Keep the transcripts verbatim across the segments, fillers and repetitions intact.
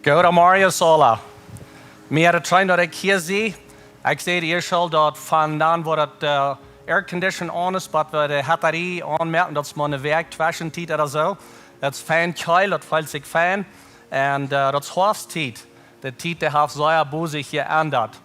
Gooden Morjen aula. Mie es daut scheen daut ekj hia sie. Ekj säd ieescht aul daut von dan wua daut Aircondition aun es, waut wie de Heater aunmoaken, daut es mau eene Wäakj Tweschentiet ooda soo. Daut es fein kjeel, daut feelt sikj fein. Un daut es Hoafsttiet. De Tiet dee haft sea bosich jeendat.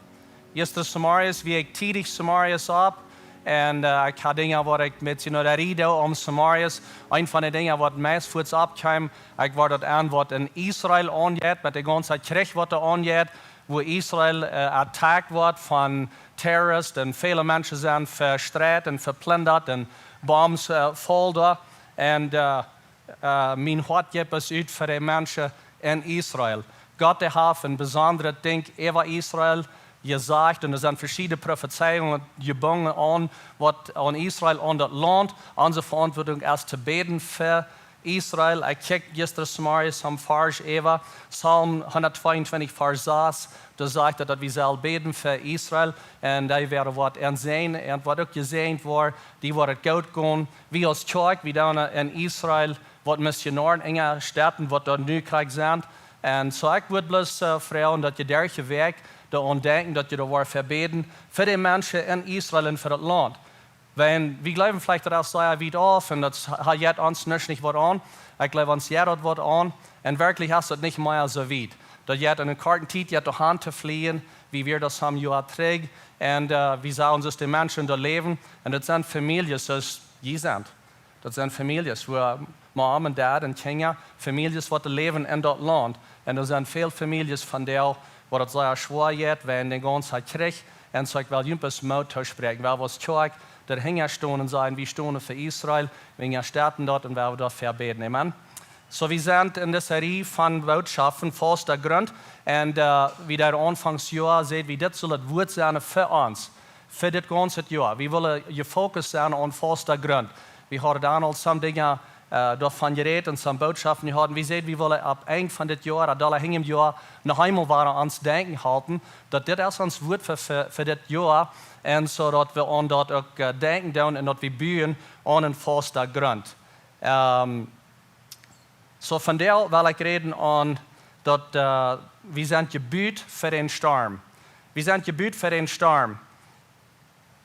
Jistren zemorjes wia ekj tiedich zemorjes opp. Un ekj haud Dinja waut ekj met Sinodari doo om zemorjes. Eent von de Dinja waut meist fuaz oppkjeem, ekj wort daut aun waut en Israel aunjeit, met de gaunze Kjrich waut doa aunjeit, wua Israel attackt wort von Terroristen un väle Menschen sent vestreit un veplindat un Bombs follen doa. Un mien Hoat jeit bloos ut fa de Menschen en Israel. Gott dee haft een besondret Dinkj äwa Israel jesajcht un doa sent veschiedne Profezeiungen jebungen aun waut aun Israel, aun daut Launt. Onse Veauntwuatunk es to bäden fa Israel. Ekj kjikj jistren zemorjes aum Varsch äwa, Psalm hundat tweeuntwintich, Varsch sas. Doa sajcht daut, daut wie sellen bäden fa Israel. Un dee woaren woat enseenen un woat uk jesäajent woaren, dee woat daut goot gonen. Wie aus Kjoakj, wie doonen en Israel waut Missionoaren enjasteten, waut doa nu krakjt sent. Un soo ekj wudd bloos froagen daut jie derch de Wäakj doaraun denkjen, daut jie doa woaren fa bäden, fa de Menschen en Israel un fa daut Launt. Wan wie jleewen veleicht daut es sea wiet auf un daut jeit ons nuscht nich waut aun. Ekj jleew ons jeit daut waut aun. Un werkjlich es daut nich mea soo wiet. Daut jeit en eene korte Tiet jeit doa han to flieen, wie wieren daut een Joa trigj. Un wie sajen ons de Menschen doa läwen. Un daut sent Famieljes soo aus jie sent. Daut sent Famieljes, wua Mam un Dad un Kjinja, Famieljes waut doa läwen en daut Launt. Un doa sent väl Famieljes vondoag, waut daut sea schwoa jeit, wäajen de gaunze Kjrich. Un soo ekj well junt bloos Moot toospräakjen, well wie aus Kjoakj doa hinja stonen un sajen, wie stonen fa Israel, wie enjasteten daut un well wie doa fa bäden. Amen. Soo wie sent en dise Rieej von Bootschoften, fausta Grunt. Un wie daut aunfangs Joa säden, wie dit sull daut Wuat sennen fa ons, fa dit gaunze Joa. Wie wullen jefokust sennen aun fausta Grunt. Wie hauden dan aul some Dinja doavon jerät un some Bootschoften jehaut. Wie säden, wie wullen aum Enj von dit Joa, ooda dolla hinjrem Joa, noch eemol wada ons denkjen halpen, daut dit es ons Wuat fa dit Joa. Un soo daut wie aun daut uk denkjen doonen un daut wie buen aun een fausta Grunt. Soo vondoag well ekj räden aun daut wie sent jebut fa dän Storm. Wie sent jebut fa dän Storm.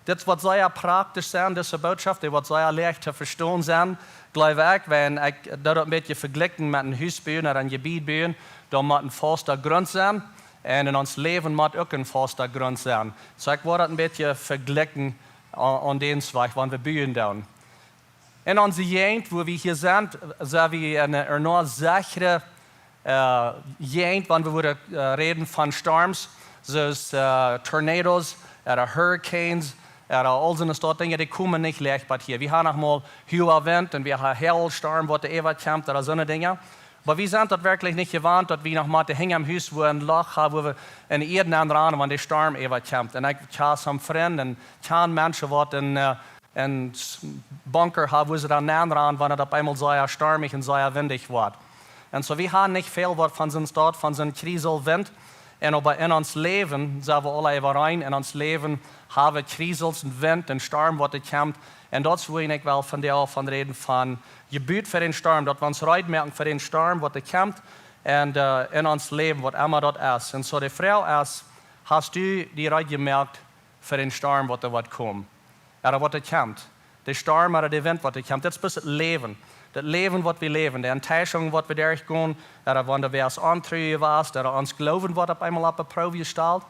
Dit woat sea praktisch sennen, dise Bootschoft, dee woat sea leicht to vestonen sennen, jleew ekj, wan ekj daut een bät vejlikj met een Hus buen ooda een Jebied buen. Doa mott een fausta Grunt sennen. Un en ons Läwen mott uk een fausta Grunt sennen. Soo ekj woa daut een bät vejlikjen aun dän Wajch, wan wie buen doonen. En onse Jäajent, wua wie hia sent, sent wie en eene sechre Jäajent, wan wie wudden räden von Storms, soo aus tornadoes ooda hurricanes ooda aul soone Dinja, dee komen nich leicht bat hia. Wie haben noch mol huaga Wint un wie haben Haulstorm waut doa äwakjemt ooda soone Dinja. Oba wie sent daut werkjlich nich jewant, daut wie noch mol hinja aum Hus wua een Loch haben, wua wie en de Ieed nenrannen, wan de Storm äwakjemt. Un ekj kjan some Frind un kjan Menschen waut en een Bunker haben, wua see dan nenrannen, wan daut opp eemol sea stormich un sea wintich woat. Un soo wie haben nich väl waut von soone Staut, von soone Kjrieselwint. Un oba en ons Läwen sent wie aula äwareen, en ons Läwen haben wie Kjriesels un Wint un Storm waut doa kjemt. Un daut es wua ekj well vondoag von räden, von jebut fa dän Storm, daut wie ons reed moaken fa dän Storm waut doa kjemt. Un en ons Läwen, waut emma daut es. Un soo de Froag es: Hast du die reed jemoakt fa dän Storm waut doa woat komen, ooda waut doa kjemt? De Storm ooda de Wint waut doa kjemt. Dit es bloos daut Läwen. Daut Läwen waut wie läwen, de Enttäuschungen waut wie derchgonen, ooda wan du wieescht ontru jewast, ooda ons Gloowen woat opp eemol opp de Proow jestalt.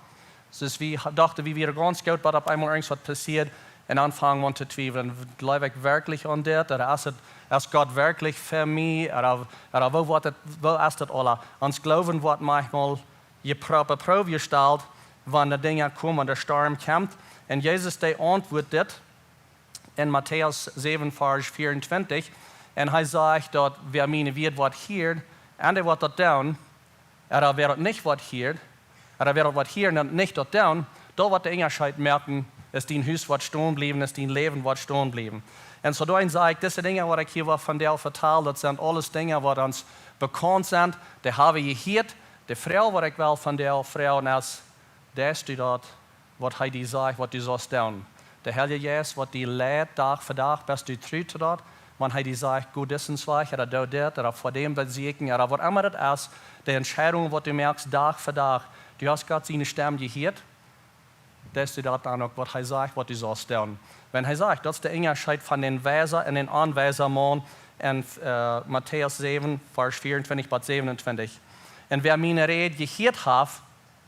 Soo aus wie dochten, wie wieren gaunz goot, bat opp eemol irjent waut passieet un aunfungen to twiewlen: Jleew ekj werkjlich aun dit? Ooda es daut, es Gott werkjlich fa mie? Ooda woo es daut aula? Ons Gloowen woat maunchmol opp de Proow jestalt, wan de Dinja komen, wan de Storm kjemt. Un Jesus dee auntwuat dit en Matäus säwen, Varsch vea un twintich. Un hee sajcht daut: Wäa miene Wieed woat hieren un dee woat daut doonen, ooda wäa daut nich woat hieren, ooda wäa daut woat hieren un nich daut doonen, daut woat dän Unjascheet moaken, aus dien Hus woat stonen bliewen, aus dien Läwen woat stonen bliewen. Un soo doawäajen saj ekj, dise Dinja waut ekj hia vondoag vetal, daut sent aules Dinja waut ons bekaunt sent, dee haben wie jehieet. De Froag waut ekj well vondoag froagen es: Deist du daut waut hee die sajcht waut du saust doonen? De Heilje Jeist waut die leit Dach fa Dach, best du tru to daut? Wan hee die sajcht, go disen Wajch, ooda doo dit, ooda fa däm daut sieekjen, ooda waut emma daut es, de Entscheidungen, waut du moakst, Dach fa Dach, du hast Gott siene Stemm jehieet, deist du daut dan uk, waut hee sajcht, waut du saust doonen. Wan hee sajcht, daut es de Unjascheet von dän weisen un dän onweisen Maun en äh, Matäus säwen, Varsch vieruntwintich bat säwenuntwintich. Un wäa miene Räd jehieet haft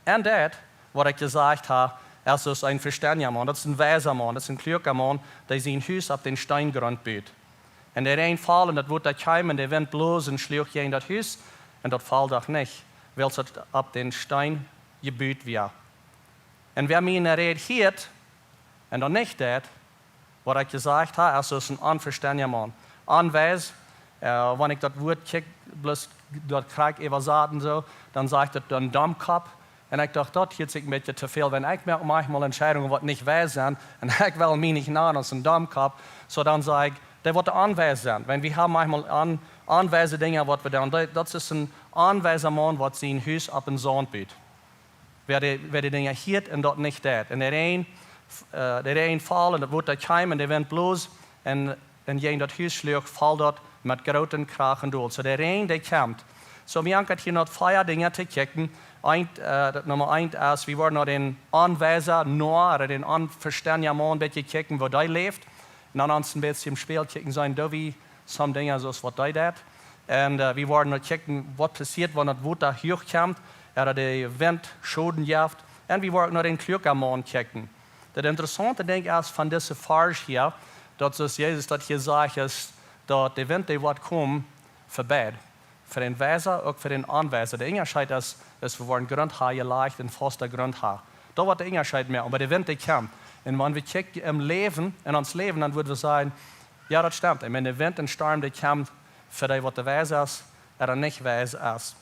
un deit, waut ekj jesajcht hab, es aus een vestendja Maun. Daut es een weisa Maun, daut es een kluaka Maun, dee sien Hus opp dän Steengrund but. Un de Räajen foll un daut Wota kjeem un de Wint bloos un schluach jäajen daut Hus, un daut foll doch nich, wiels daut opp dän Steen jebut wia. Un wäa miene Räd hieet un daut nich deit, waut ekj jesajcht hab, es aus een onvestendja Maun. Onweis, äh, wan ekj daut Wuat kjikj, bloos daut krakjt äwasat un soo, dan sajcht daut een Domkopp. Un ekj docht, daut hieet sikj een bät too väl, wan ekj moak maunchmol Entscheidungen, waut nich weis sent, un ekj well mie nich nanen aus een Domkopp, soo dan saj ekj, dee waut onweis sent. Wan wie haben maunchmol on-, onweise Dinja, waut wie doonen, daut, daut es een onweisa Maun, waut sien Hus opp dän Saunt but. Wäa de, wäa de Dinja hieet un daut nich deit. Un de Räajen, äh, de Räajen foll un daut Wota kjeem un de Wint bloos un, un jäajen daut Hus schluach, foll daut met grooten Krach dol. Soo de Räajen, dee kjemt. Soo, wie haben hia noch vea Dinja to kjikjen. Eent, äh, daut Numma eent es, wie woaren no dän onweisen Noah, ooda dän onvestendja Maun, een bät kjikjen, woo dee läft. Un dan ons een bät em Spieejel kjikjen, seenen, daut wie some Dinja soo aus waut dee deit. Un äh, wie woaren noch kjikjen, waut passieet, wan daut Wota huach kjemt, ooda de Wint Schoden jeft. Un wie woaren noch een kluaka Maun kjikjen. Daut interessaunte Dinkj es von dise Varsch hia, daut soo aus Jesus daut hia sajcht, es, daut de Wint, dee woat komen, fa beid. Fa dän Weisen, uk fa dän Onweisen. De Unjascheet es, es, wie woaren Grunt haben jelajcht un fausta Grunt haben. Daut woat de Unjascheet moaken, oba de Wint, dee kjemt. Un wan wie kjikjen em Läwen, en ons Läwen, dan wudden wie sajen, jo, daut stemt. Ekj meen, de Wint un Storm, dee kjemt fa dee, waut de weis es, ooda nich weis es.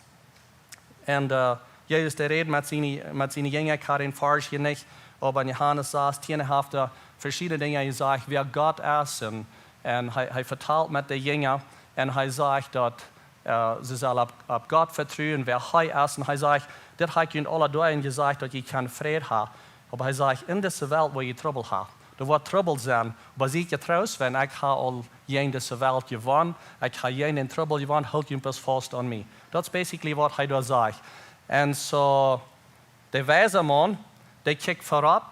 Un äh, Jesus, dee räd met siene, met siene Jinja, ekj hab dän Varsch hia nich, oba en Johanes sastieen haft hee veschiedne Dinja jesajcht, wäa Gott es. Un, un hee, hee vetalt met de Jinja un hee sajcht, daut äh, see sellen opp, opp Gott vetruen, wäa hee es. Un hee sajcht, dit hab ekj junt aule Doag jesajcht, daut jie kjennen Fräd haben. Oba hee sajcht, en dise Welt woa jie Trubbel haben. Doa woat Trubbel sennen, oba siet jetroost, wan ekj hab aul jäajen dise Welt jewonnen, ekj hab jäajen dän Trubbel jewonnen, hoolt junt bloos faust aun mie. Daut es basically waut hee doa sajcht. Un soo, de weise Maun, dee kjikjt verut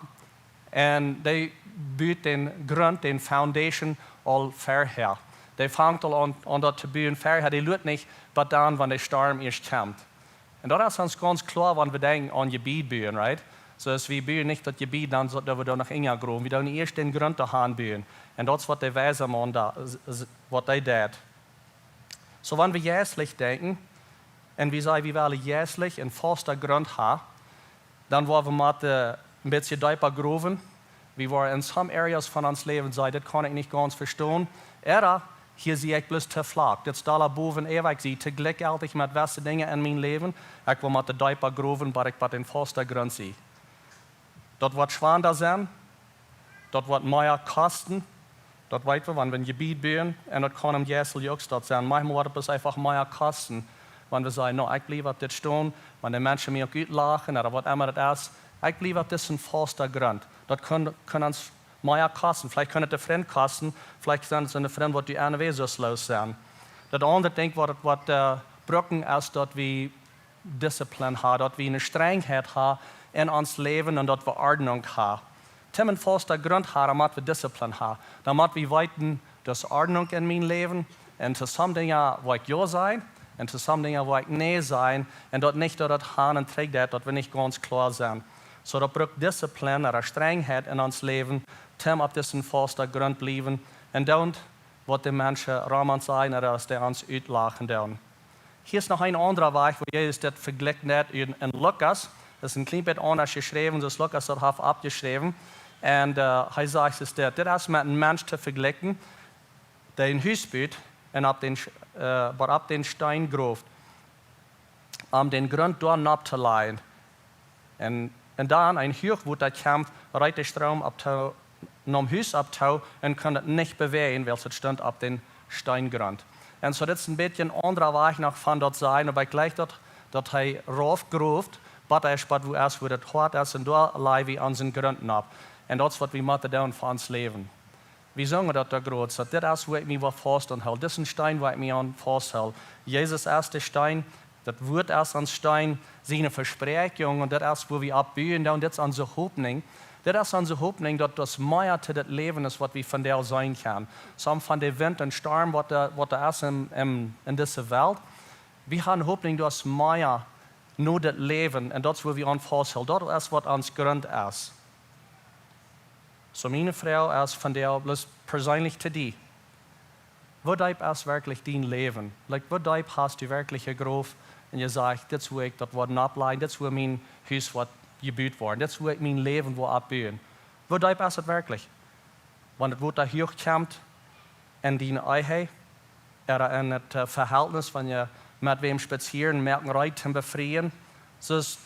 un dee but dän Grunt, dän foundation, aul verhäa. Dee fangt aul aun, aun daut to buen verhäa. Dee luat nich bat dan, wan de Storm ieescht kjemt. Un daut es ons gaunz kloa, wan wie denkjen aun Jebied buen, right? Soo aus wie buen nich daut Jebied, dan soo, daut wie doa noch enja growen. Wie doonen ieescht dän Grunt doa han buen. Un daut es waut de weise Maun doa, s-, s-, waut dee deit. Soo, wan wie jeistlich denkjen, un wie sajen, wie wellen jeistlich een fausta Grunt haben, dan woa wie motten een bät deepa growen. Wie woaren en some areas von ons Läwen sajen, dit kaun ekj nich gaunz vestonen. Ooda, hia sie ekj bloos too flach. Dit es dolla bowen äwa, ekj sie too jlikjjeltich met waut fa Dinja en mien Läwen. Ekj woa motten deepa growen, bat ekj bat een fausta Grunt sie. Daut woat schwanda sennen, daut woat mea kosten. Daut weet wie, wan wie een Jebied buen, un daut kaun em Jeistlichen uk daut sennen. Maunchmol woat et bloos eefach mea kosten, wan wie sajen, no, ekj bliew opp dit stonen, wan de Menschen mie uk utlachen, ooda waut emma daut es, ekj bliew opp disen fausta Grunt. Daut kaun, kaun ons mea kosten. Veleicht kaun et de Frind kosten, veleicht sent et de Frind, waut du aunwäsich loten. Daut aundre Dinkj, waut, waut äh, brucken, es, daut wie Disziplin haben, daut wie eene Strenjheit haben en ons Läwen un daut wie Ordnunk haben. Toom een fausta Grunt haben, dan mott wie Disziplin haben. Dan mott wie weeten, daut es Ordnunk en mien Läwen. Un to some Dinja woa ekj jo sajen, un to some Dinja woa ekj nä sajen. Un daut nich, daut daut han un trigj deit, daut wie nich gaunz kloa sent. Soo, daut brukt Disziplin ooda Strenjheit en ons Läwen, toom opp disen fausta Grunt bliewen. Un doonen, waut de Menschen rom ons sajen ooda aus dee ons utlachen doonen. Hia es noch een aundra Wajch, woo Jesus dit vejlikjt en, en Lukas. Daut es een kjlien bät aundasch jeschräwen, soo aus Lukas daut haft oppjeschräwen. Un äh, hee sajcht, es dit, dit es met een Mensch to vejlikjen, dee een Hus but un opp dän, äh, waut opp dän Steen groft, om dän Grunt doa nopp to lajen. Un, un dan een Huachwota kjemt, reet de Stroom opp to, nom Hus opp to un kunn et nich bewäajen, wiels et stunt opp dän Steengrunt. Un soo, dit es een bät een aundra Wajch noch von daut sajen, oba ekj jleich daut, daut hee rauf groft, bat hee, bat wua es, wua daut hoat es, un doa laj wie onsen Grunt nopp. Un daut es waut wie motten doonen fa ons Läwen. Wie sungen daut doa groot, daut dit es, wua ekj mie waut faust aunhool. Dit es een Steen, wua ekj mie aun fausthoo. Jesus es de Steen, daut Wuat es ons Steen, siene Vespräakjungen, un dit es, wua wie opp buen doonen, dit es onse Hopninj. Dit es onse Hopninj, daut daut mea to dit Läwen es, waut wie vondoag seenen kjennen. Soo von de Wint un Storm, waut doa, waut doa es en, en, en dise Welt. Wie haben Hopninj, daut es mea no dit Läwen, un daut es, wua wie aun fausthoolen. Daut es, waut ons Grunt es. Soo miene Froag es vondoag bloos perseenlich to die. Woo deep es werkjlich dien Läwen? Like, woo deep hast du werkjlich jegroft un jesajcht, dit es, wua ekj daut woa oppbuen, dit es, wua mien Hus woat jebut woaren, dit es, wua ekj mien Läwen woa oppbuen? Woo deep es daut werkjlich? Wan daut Wota huach kjemt en diene Ehe, ooda en daut, äh, Vehältnis, wan jie met wäm spazieren, moaken reed toom befrieen, soo es,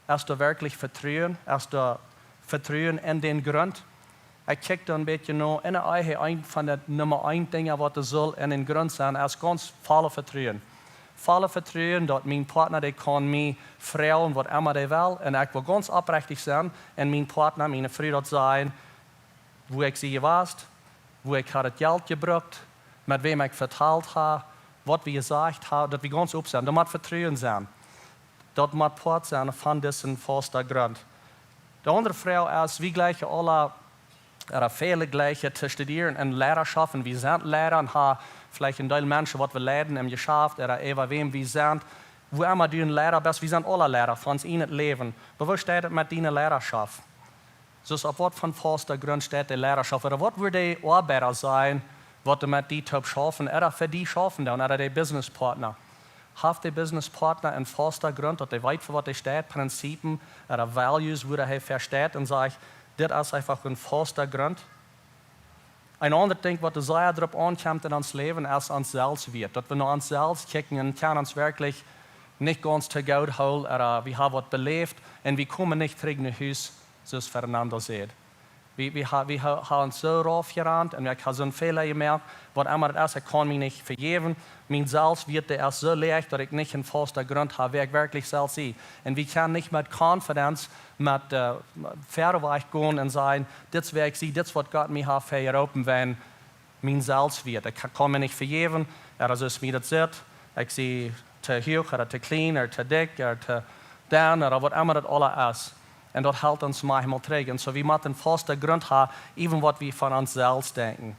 es doa werkjlich Vetruen? Es doa Vetruen en dän Grunt? Ekj kjikj doa een bät no, en de Ehe, eent von de Numma eent Dinja, waut doa saul en dän Grunt sennen, es gaunz volle Vetruen. Volle Vetruen, daut mien Partner, dee kaun mie froagen, waut emma dee well, un ekj woa gaunz oprechtich sennen, un mien Partner, miene Fru, daut sajen, wua ekj sie jewast, wua ekj ha daut Jelt jebrukt, met wäm ekj vetalt ha, waut wie jesajcht ha, daut wie gaunz op sennen. Daut mott Vetruen sennen. Daut mott Poat sennen von disen fausten Grunt. De aundre Froag es, wie jlikjen aula, ooda väle jlikjen to studieren en Leadaschoft, un wie sent Leada un ha veleicht een Deel Menschen, waut wie leiden em Jeschaft, ooda äwa wäm wie sent. Wua emma du een Leada best, wie sent aula Leada von ons en daut Läwen. Oba woo steit daut met diene Leadaschoft? Soo opp waut von fausten Grunt steit de Leadaschoft? Ooda waut wudden de Oabeida sajen, waut doa met die toop schaufen, ooda fa die schaufen doonen, ooda de Businesspartner? Haft de Businesspartner een fausten Grunt, daut dee weet, fa waut dee steit, Prinzipien, ooda values, wua hee fa steit un sajcht, dit es eefach een fausten Grunt? Een aundret Dinkj, waut doa sea drop aunkjemt en ons Läwen, es ons Selfstwieet. Daut wie no ons selfst kjikjen un kjennen ons werkjlich nich gaunz to goot hoolen, ooda wie haben waut beläft un wie komen nich trigj no Hus, soo aus Fernando säd. Wie, wie ha-, wie ha-, haben ons soo raufjerant un wie haben soon Fäla jemoakt, waut emma daut es, ekj kaun mie nich vejäwen. Mien Selfstwieet, dee es soo läach, daut ekj nich een fausten Grunt ha, wäa ekj werkjlich selfst sie. Un wie kjennen nich met confidence, met, äh, wieda wajch gonen un sajen, dit es wäa ekj sie, dit es waut Gott mie haft fa jeroopen, wan mien Selfstwieet. Ekj ka-, kaun mie nich vejäwen, ooda soo aus mie daut sitt. Ekj sie to huach, ooda to kjlien, ooda to dikj, ooda to denn, ooda waut emma daut aula es. Un daut helt ons mau emol trigj. Un soo, wie motten een fausten Grunt haben, even waut wie von ons selfst denkjen.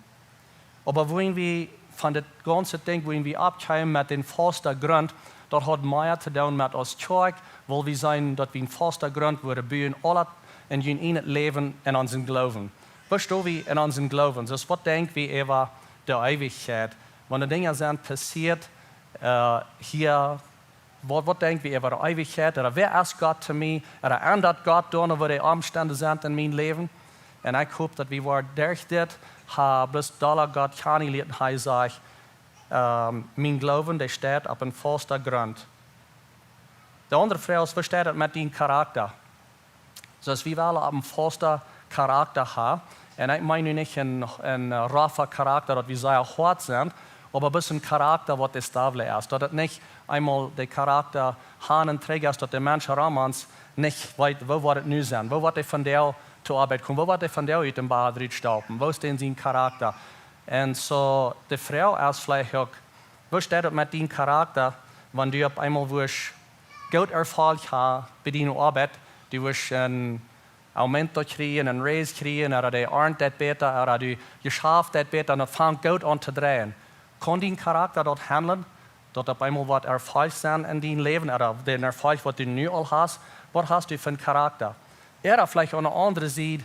Oba wan wie von dit gaunze Dinkj, wan wie oppkomen met dän fausten Grunt, daut haft mea to doonen met ons Kjoakj, wiels wie seenen, daut wie een fausten Grunt wudden buen, aula en jun, en daut Läwen, en onsen Gloowen. Woo stonen wie en onsen Gloowen? Soo aus, waut denkj wie äwa de Eewichkjeit? Wan de Dinja sent passieet, äh, hia, waut, waut denkj wie äwa de Eewichkjeit? Ooda wäa es Gott to mie? Ooda endat Gott doano, woo de Omstend sent en mien Läwen? Un ekj hop, daut wie woaren derch dit, ha, bloos dolla Gott kjanen lieren, hee sajcht, ähm, mien Gloowen, dee steit opp een fausten Grunt. De aundre Froag es, woo steit daut met dien Charakta? Soo aus wie wellen opp een fausten Charakta haben. Un ekj meen nu nich een, een, äh, ruffa Charakta, daut wie sea hoat sent, oba bloos een Charakta, waut stabil es. Daut et nich eemol de Charakta han un trigj es, daut de Mensch rom ons nich weet, woo woat et nu sennen? Woo woat hee vondoag to Oabeit komen? Woo woat hee vondoag ut dän Bad rutstaupen? Woo es dän sien Charakta? Un soo, de Froag es veleicht uk, woo steit et met dien Charakta, wan du opp eemol woascht goot Erfolg haben bie diene Oabeit, du woascht een Aumento kjrieen, een Raise kjrieen, ooda de Arnt deit bäta, ooda daut Jeschaft deit bäta, un daut fangt goot aun to dreien. Kaun dien Charakta daut handlen, daut opp eemol woat Erfolg sennen en dien Läwen, ooda dän Erfolg, waut du nu aul hast? Waut hast du fa een Charakta? Ooda veleicht aun de aundre Sied,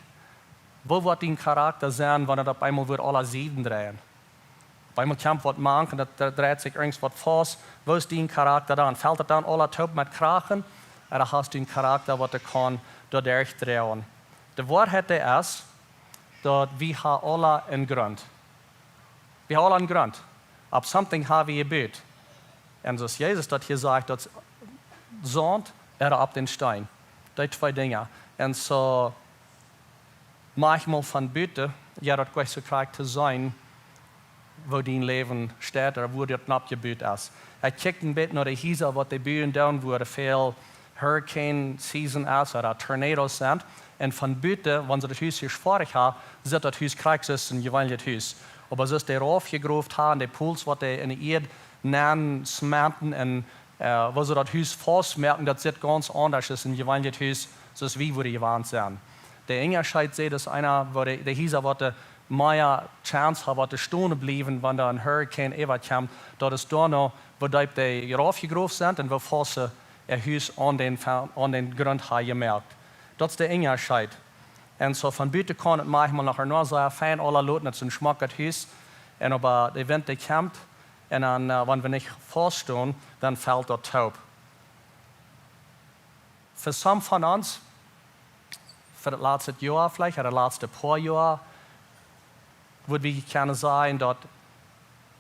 woo woat dien Charakta sennen, wan et opp eemol woat aule Sieden dreien? Opp eemol kjemt waut mank un daut, daut dreit sikj irjent waut faust. Woo es dien Charakta dan? Felt daut dan aula toop met Krachen? Ooda hast du een Charakta, waut dee kaun doaderch droagen? De Woarheit, dee es, daut wie haben aula een Grunt. Wie haben aula een Grunt. Opp something haben wie jebut. Un soo aus Jesus daut hia sajcht, daut Saunt ooda opp dän Steen. Dee twee Dinja. Un soo, maunchmol von buten, jo, daut jlikjt soo krakjt to seenen, woo dien Läwen steit ooda woo daut nopp jebut es. Ekj kjikj een bät no de Hiesa, waut dee buen doonen, wua väl hurricane season es, ooda tornadoes sent. Un von buten, wan see daut Hus hia foadich haben, sitt daut Hus krakjt aus een jeweenlichet Hus. Oba see es de rauf jegroft haben, de Pools waut dee enne Ieed nenn smeeten un, äh, woo see daut Hus faust moaken, daut sitt gaunz aundasch aus een jeweenlichet Hus, soo aus wie wudden jewant sennen. De Unjascheet, see, daut es eena, woo de, de Hiesa waut de mea Chance haben, waut to stonen bliewen, wan doa een Hurricane äwakjemt, daut es doano, woo deep dee rauf jegroft sent un woo faust see äa Hus aun dän Fa-, aun dän Grunt haben jemoakt. Daut es de Unjascheet. Un soo von buten kaun et maunchmol noch sea fein aula loten, et es een schmocket Hus. Un oba de Wint, dee kjemt, un dan, äh, wan wie nich faust stonen, dan felt daut toop. Fa some von ons, fa daut latste Joa veleicht, ooda daut latste poa Joa, wudd wie kjennen sajen, daut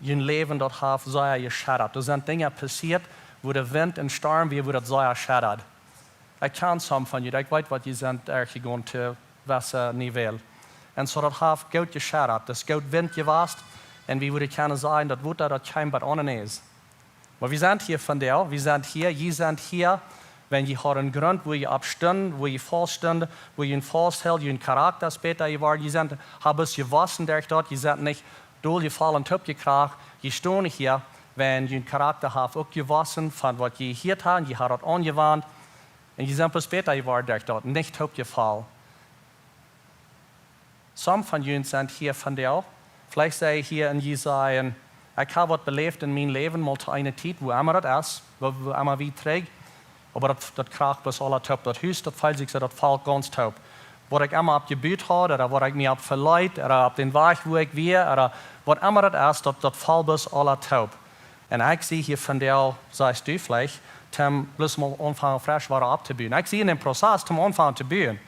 jun Läwen daut haft sea jescheddat. Doa sent Dinja passieet, wua de Wint un Storm wia, wua daut sea scheddat. Ekj kjan some von junt, ekj weet, waut jie sent derchjegonen to wesse Nivel. Un soo daut haft goot jescheddat, daut es goot Wint jewast. Un wie wudden kjennen sajen, daut Wota, daut kjeem bat aun en es. Oba wie sent hia vondoag, wie sent hia, jie sent hia, wan jie haben een Grunt, wua jie opp stunden, wua jie faust stunden, wua jie faust hilden, jun Charakta es bäta jeworden, jie sent, haben jewossen derch daut, jie sent nich doll jefollen, toop jekracht, jie stonen hia, wan jun Charakta haft uk jewossen von waut jie jehieet haben, jie haben daut aunjewant, un jie sent bloos bäta jeworden derch daut, nich toop jefollen. Some von junt sent hia vondoag. Veleicht sie jie hia un jie sajen, ekj hab waut beläft en mien Läwen, mol to eene Tiet, wua emma daut es, wua, wua emma wie trigj. Oba daut, daut krakjt bloos aula toop. Daut Hus, daut felt sikj soo, daut felt gaunz toop. Waut ekj emma opp jebut haud, ooda waut ekj mie opp veleet, ooda opp dän Wajch, wua ekj wia, ooda waut emma daut es, daut, daut felt bloos aula toop. Un ekj sie hia vondoag, sajchst du veleicht, toom bloos mol aunfangen fresch wada opptobuen. Ekj sie en dän Prozess, toom aunfangen to buen.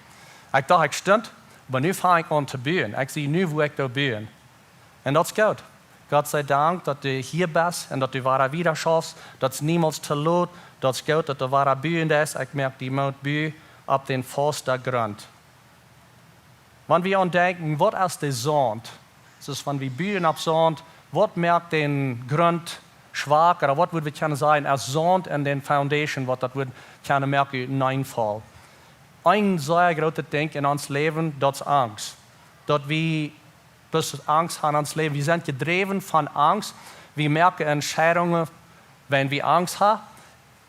Ekj docht, ekj stunt, oba nu fang ekj aun to buen. Ekj sie nu, wua ekj well buen. Un daut es goot. Gott sie Dank, daut du hia best un daut du wada wieda schaufst. Daut es niemols to lot. Daut es goot, daut du wada buen deist. Ekj moak die Moot, bue opp dän fausten Grunt. Wan wie aun denkjen, waut es de Saunt? Daut es, wan wie buen opp Saunt, waut moakt dän Grunt schwak, ooda waut wudd wie kjennen sajen, es Saunt aun dän Foundation, waut daut wudd kjennen moaken, uteenaundafaulen? Een sea grootet Dinkj en ons Läwen, daut es Angst. Daut wie bloos Angst haben en ons Läwen. Wie sent jedräwen von Angst. Wie moaken Entscheidungen, wan wie Angst haben.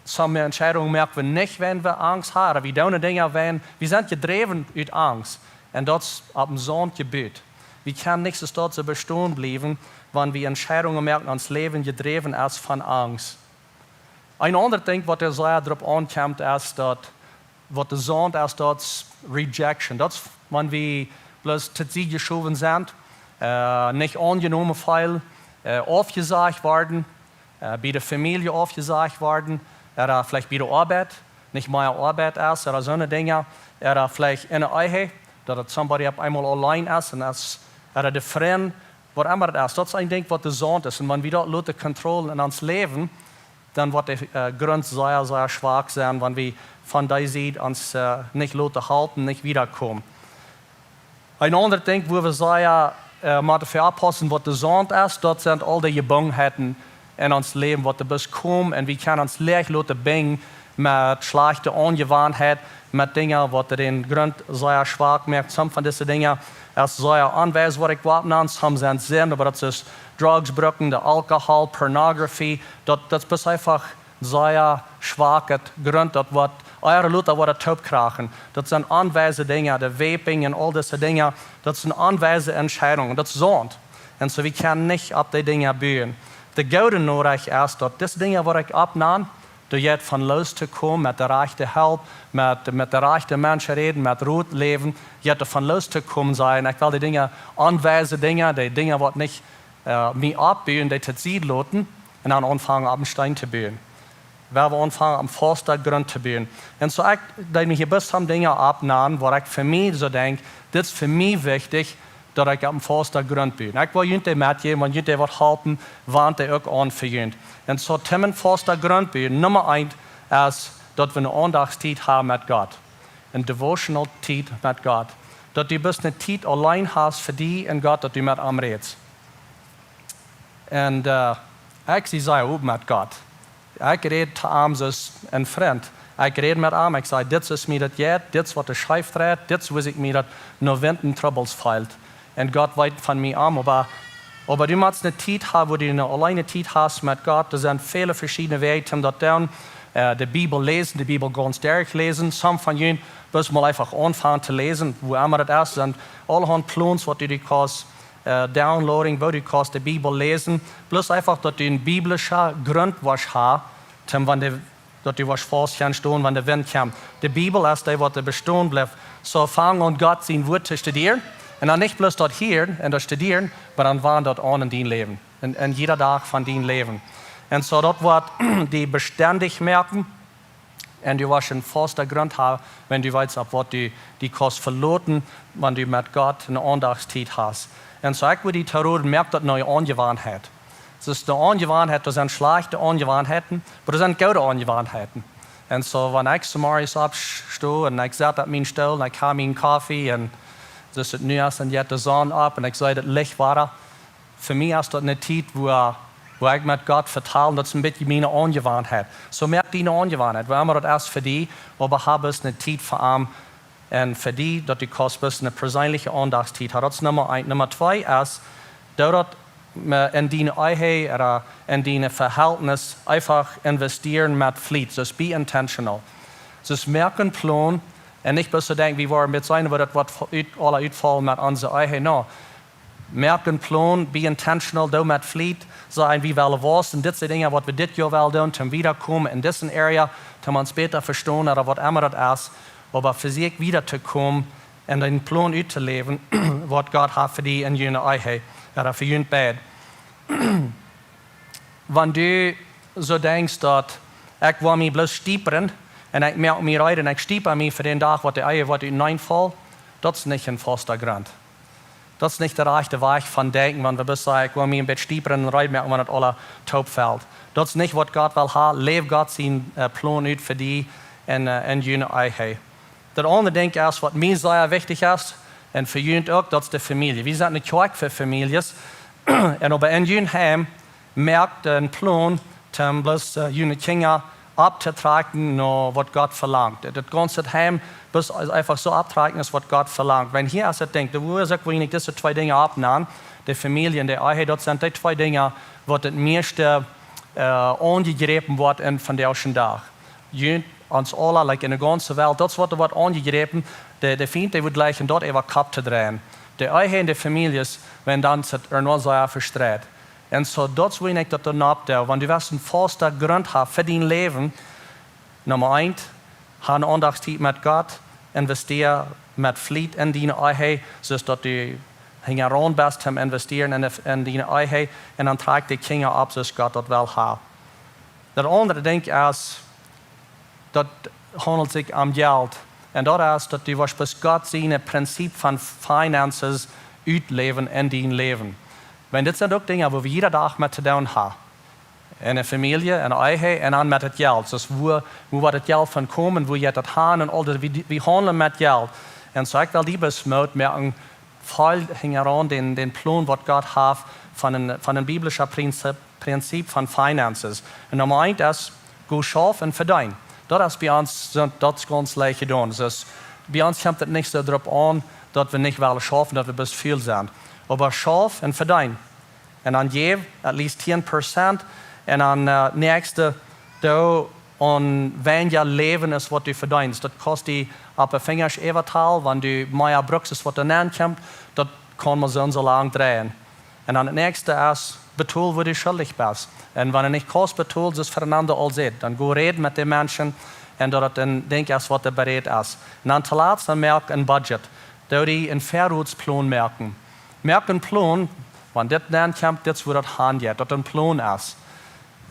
Some Entscheidungen moak wie nich, wan wie Angst haben. Ooda wie doonen Dinja, wan wie sent jedräwen ut Angst. Un daut es opp een Saunt jebut. Wie kjennen nich soo stoakj soo bestonen bliewen, wan wie Entscheidungen moaken, ons Läwen jedräwen es von Angst. Een aundret Dinkj, waut doa sea doaropp aunkjemt, es daut, waut de Saunt es, daut es Rejection. Daut es, wan wie bloos to Sied jeschowen sent, äh, nich aunjenomen feelen, äh, aufjesajcht worden, äh, bie de Famielje aufjesajcht worden, ooda veleicht bie de Oabeit, nich mea Oabeit es, ooda soone Dinja, ooda veleicht en de Ehe, daut et somebody opp eemol auleen es un es, ooda de Frind, waut emma et es. Daut es een Dinkj, waut de Saunt es. Un wan wie daut loten controllen en ons Läwen, dan woat de, äh, Grunt sea, sea schwak sennen, wan wie von dee Sied ons, äh, nich loten halpen, nich wiedakomen. Een aundret Dinkj, wua wie sea, äh, motten fa oppaussen, waut de Saunt es, daut sent aul de Jebungenheiten en ons Läwen, waut doa bloos komen, un wie kjennen ons leicht loten binjen met schlajchte Aunjewanheiten, met Dinja, waut dän Grunt sea schwak moaken. Some von dise Dinja es sea onwies, waut ekj woa oppnanen, some sent Sind, oba daut es Drugs brucken, de Alkohol, Pornografie, daut, daut es eefach sea schwak, de Grunt, daut woat, ea lota woat et toopkrachen. Daut sent onwiese Dinja, de Vaping un aul dise Dinja, daut sent onwiese Entscheidungen, daut es Saunt. Un soo, wie kjennen nich opp dee Dinja buen. De goode Norecht es, daut dise Dinja, waut ekj oppnanen, doa jeit von loos to komen, met de rajchte Help, met, met de rajchte Menschen räden, met Rot läwen, jeit doavon loos to komen, sajen, ekj well dee Dinja, onwiese Dinja, dee Dinja, waut nich, äh, mie oppbuen, dee to Sied loten un dan aunfangen, opp een Steen to buen. Wie wellen aunfangen, opp fausten Grunt to buen. Un soo, ekj deed mie hia bloos some Dinja oppnanen, waut ekj fa mie soo denkj, dit es fa mie wichtich, daut ekj opp een fausten Grunt bue. Ekj well junt dee metjäwen, wan junt dee waut halpen, want dee uk aun fa junt. Un soo, toom een fausten Grunt buen, Numma eent es, daut wie eene Aundachtstiet haben met Gott. Eene devotional Tiet met Gott. Daut du bloos eene Tiet auleen hast fa die un Gott, daut du met am rätst. Un, äh, ekj sie sea open met Gott. Ekj räd to am soo aus een Frint. Ekj räd met am, ekj saj: "Dit es mie daut jeit, dit es waut de Scheiw dreit, dit es woo ekj mie daut no Wind un Trubbels feel." Un Gott weet von mie aun, oba, oba du motst eene Tiet haben, wua du eene auleene Tiet hast met Gott. Doa sent väle veschiedne Wäaj om daut to doonen. Äh, de Bibel läsen, de Bibel gaunz derchläsen. Some von junt bloos mol eefach aunfangen to läsen, wua emma daut es. Sent aulahaunt Plons, waut du die kaust, äh, downloaden, woo du kaust de Bibel läsen. Bloos eefach, daut du een biblischa Grunt woascht haben, om wan de daut du woascht faust kjennen stonen, wan de Wind kjemt. De Bibel es dee, waut doa bestonen blift. Soo fang aun, Gott sien Wort to studieren. Un dan nich bloos daut hieren un daut studieren, oba dan wan daut aun en dien Läwen. En, en jieda Dach von dien Läwen. Un soo daut woat die bestendich moaken. Un du woascht een fausta Grunt haben, wan du weetst, opp waut du die kaust veloten, wan du met Gott eene Aundachtstiet hast. Un soo ekj wudd die to räden, moak daut eene Aunjewanheit. Daut es eene Aunjewanheit, daut sent schlajchte Aunjewanheiten, oba daut sent goode Aunjewanheiten. Un soo, wan ekj zemorjes oppsto un ekj sett opp mienen Stool un ekj hab mienen Koffe un soo es et nu, es dan jeit de Sonn opp un ekj see daut Licht wada. Fa mie es daut eene Tiet, wua, wua ekj met Gott vetal, daut es een bät miene Aunjewanheit. Soo moak die eene Aunjewanheit, wua emma daut es fa die, oba hab es eene Tiet fa am, un fa die, daut du kaust bloos eene perseenelje Aundachtstiet haben. Daut es Numma eent. Numma twee es, doo daut, äh, en diene Ehe, ooda en diene Vehältnis eefach investieren met Fliet. Daut es, be intentional. Daut es, moak een Plon un nich bloos soo denkjen, wie woaren met seenen, woo daut woat ut-, aula utfaulen met onse Ehe. No. Moak een Plon, be intentional, doo met Fliet, saj: "Wie wellen wausen, dit sent Dinja, waut wie dit Joa wellen doonen, om wiedakomen en dise Area, om ons bäta vestonen, ooda waut emma daut es." Oba vesieekj wieda to komen un een Plon uttoläwen, waut Gott haft fa die en june Ehe, ooda fa junt beid. Wan du soo denkjst, daut ekj well mie bloos stiepren un ekj moak mie reed un ekj stiepa mie fa dän Dach, waut de Ehe woat uteneen faulen, daut es nich een fausta Grunt. Daut es nich de rajchte Wajch von denkjen, wan wie bloos sajen: "Ekj well mie een bät stiepren un reed moaken, wan et aula toop felt." Daut es nich, waut Gott well haben. Läw Gott sien, äh, Plon ut fa die en, äh, en june Ehe. Daut aundre Dinkj es, waut mie sea wichtich es, un fa junt uk, daut es de Famielje. Wie sent eene Kjoakj fa Famieljes. Un oba en jun Heim, moak een Plon, om bloos, äh, june Kjinja opptotrakjen no waut Gott velangt. Daut gaunze Heim bloos eefach soo opptrakjen aus waut Gott velangt. Wan hia es daut Dinkj, doa wudd ekj, wan ekj dise twee Dinja oppnäm, de Famielje un de Ehe, daut sent dee twee Dinja, waut daut mieeschte, äh, aunjejräpen woat en vondoag dän Dach. Junt, ons aula, like, en de gaunze Welt, daut es waut doa woat aunjejräpen. De, de Fient, dee wudd jleichen daut äwa Kopp to dreien. De Ehe un de Famieljes, wan dan es et ea noch sea vestreit. Un soo, daut es wua ekj daut dan opp doo. Wan du west een fausta Grunt haben fa dien Läwen, Numma eent, hab eene Aundachtstiet met Gott, investeer met Fliet en diene Ehe, soo daut du hinjaraun best om investieren en de, en diene Ehe, un dan trakj de Kjinja opp, soo aus Gott daut well haben. Daut aundre Dinkj es, daut haundelt sikj om Jelt. Un daut es, daut du woascht bloos Gott sien Prinzip von Finances utläwen en dien Läwen. Wan dit sent uk Dinja, wua wie jieda Dach met to doonen haben. En eene Famielje, en eene Ehe, un dan met daut Jelt. Daut es, wua, wua woat daut Jelt von komen, wua jeit daut han un aul daut, wie, wie haundlen met Jelt. Un soo, ekj well die bloos Moot moaken, foll hinjaraun dän, dän Plon, waut Gott haft von een, von een biblischa Prinzip, Prinzip von Finances. Un Numma eent es, go schaufen un vedeenen. Daut es bie ons, sent, daut es gaunz leicht jedonen. Daut es, bie ons kjemt et nich soo doaropp aun, daut wie nich wellen schaufen, daut wie bloos väl sent. Oba schauf un vedeenen. Un dan jäw at least tieen Prozent. Un dan, äh, näakjste, doo aun weinja läwen aus waut du vedeenst. Daut kaust du opp de Finjasch äwatalen, wan du mea brukst aus waut doa nenkjemt, daut kaun mau soo un soo lang dreien. Un dan daut näakjste es, betol waut du schuldich best. Un wan du nich kaust betolen, soo aus Fernando aul säd, dan go räd met de Menschen un daut et een Dinkj es waut doa bereed es. Un dan toolatst, dan moak een Budget. Doo die een Väarutsplon moaken. Moak een Plon, wan dit nenkjemt, dit es wua daut han jeit, daut een Plon es.